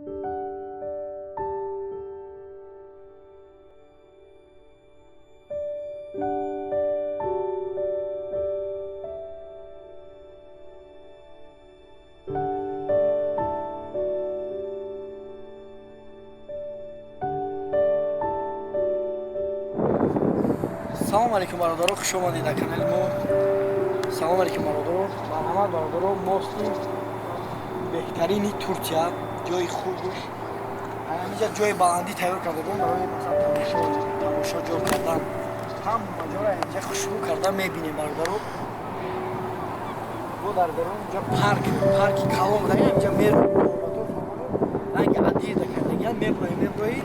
Салом алейкум, бародаро, хуш омадед дар канали мо. Салом алейкум, бародаро, марҳамат, бародаро. Мости беҳтарини Туркия, ҷои хубш ҳаминҷа, ҷои баландӣ тайёр карда барои, масалан, тамошо ҷо кардан. Ҳама ҷоро инҷа хушрӯ карда мебинем, бародаро. Бо дар дарун инҷа парк, парки калон буда. Инҷа ранги адида кардагиан. Меброи, меброи,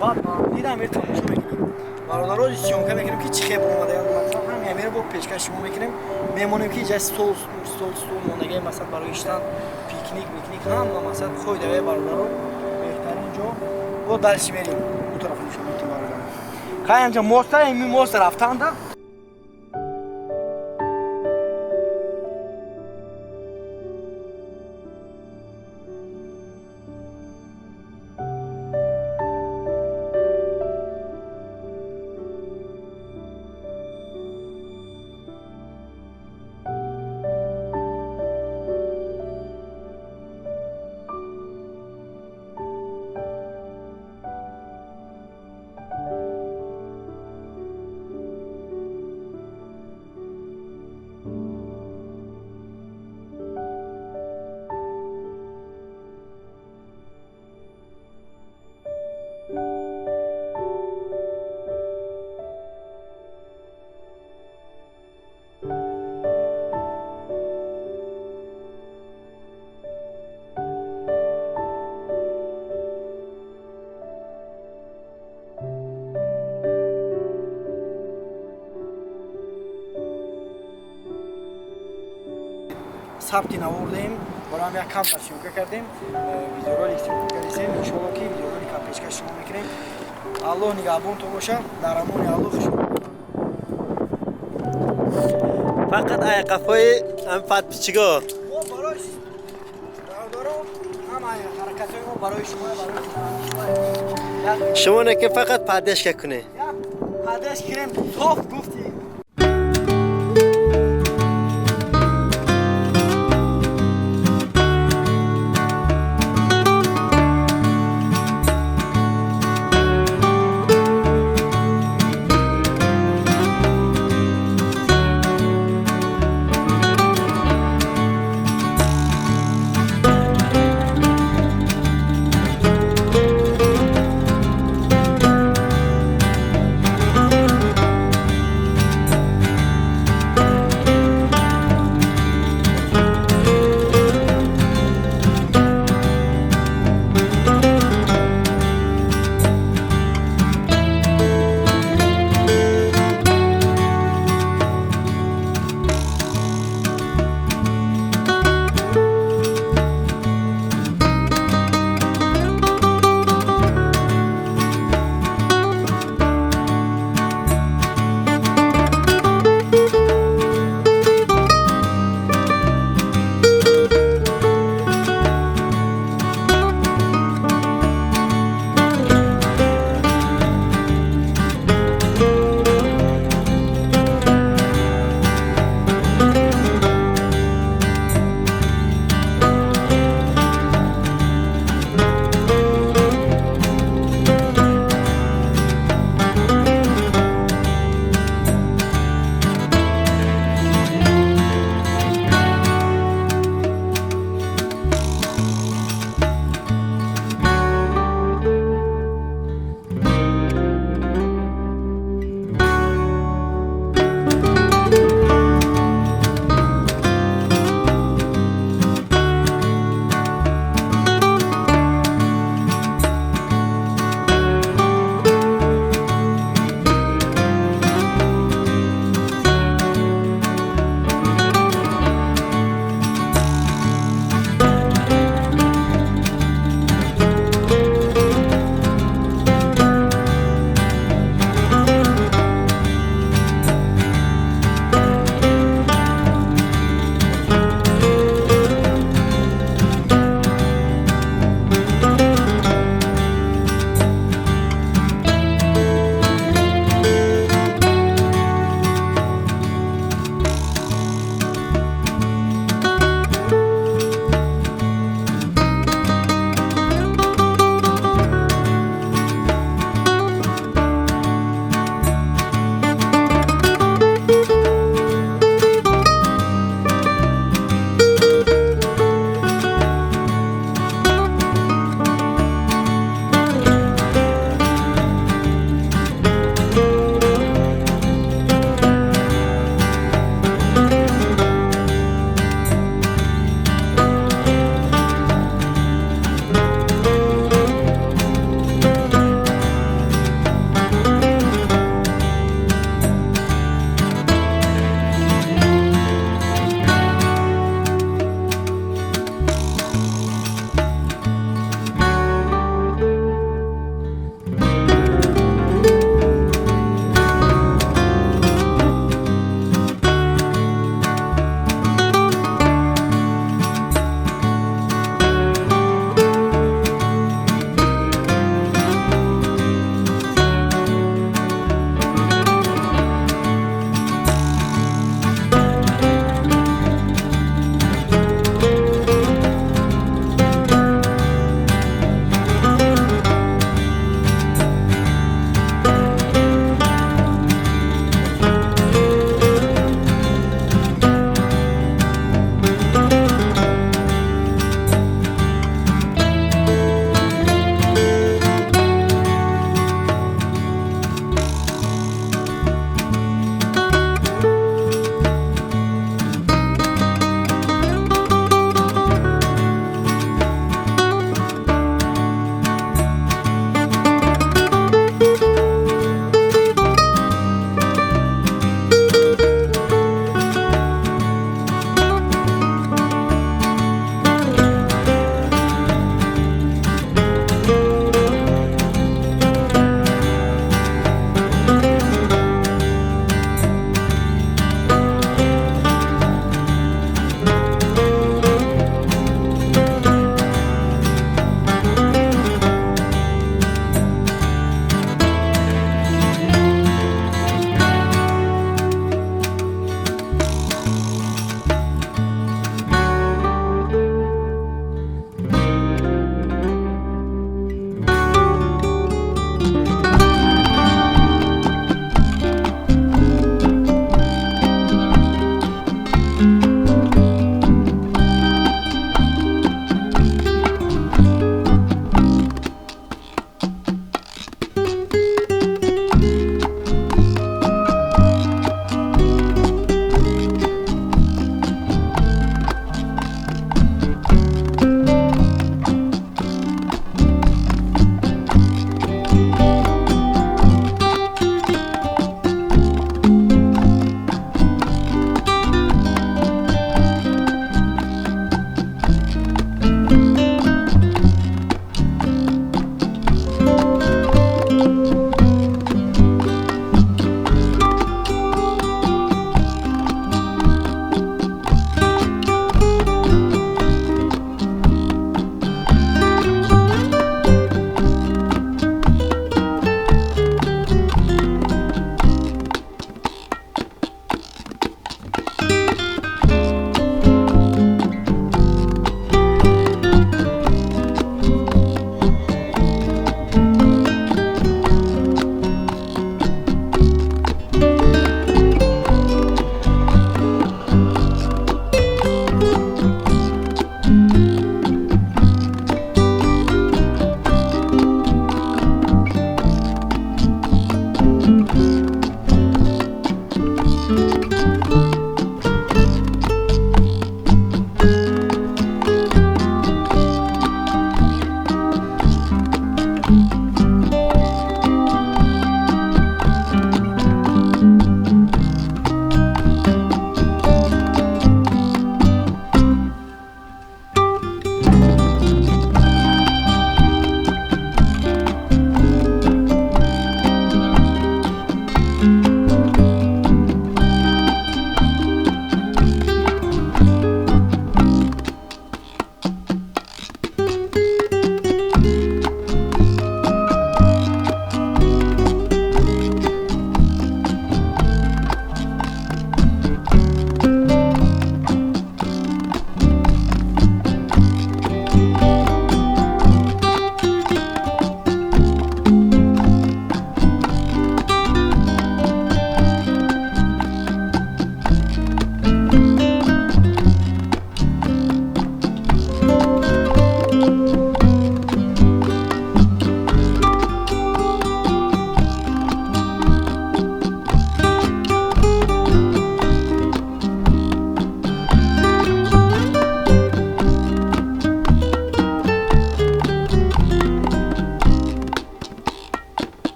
баъд баландида амир тамошо мекунем, бародаро. Съёмка мекунем, ки чӣ хел омадаянд. Масалан, ҳами амиро бо пешкаш шумо мекунем. Мемонем, ки инҷа стол мондагия, масалан, барои иштан, пикник микник, ҳама, масалан, хойдаве, бародаро, беҳтарин ҷо. Бо дальше мерим, ду тарафа нишон метем, бародаро. Хай, инҷа моста, ими мост рафтанда. Сабти навордаем, барои як камтар съёмка кардем, видеоролик съёмка кардем. Иншоалло, ки видеоролик ҳам пешкаш шумо мекунем. Аллоҳ нигаҳбонтон боша, дар амони Аллоҳ, хуш. Фақат ай қафои ҳам подписчико. Мо барои бародаро, ҳама ҳаракатҳои мо барои шумо, барои шумо не, ки фақат поддержка кунед. Як поддержка кунем, соф гуфти.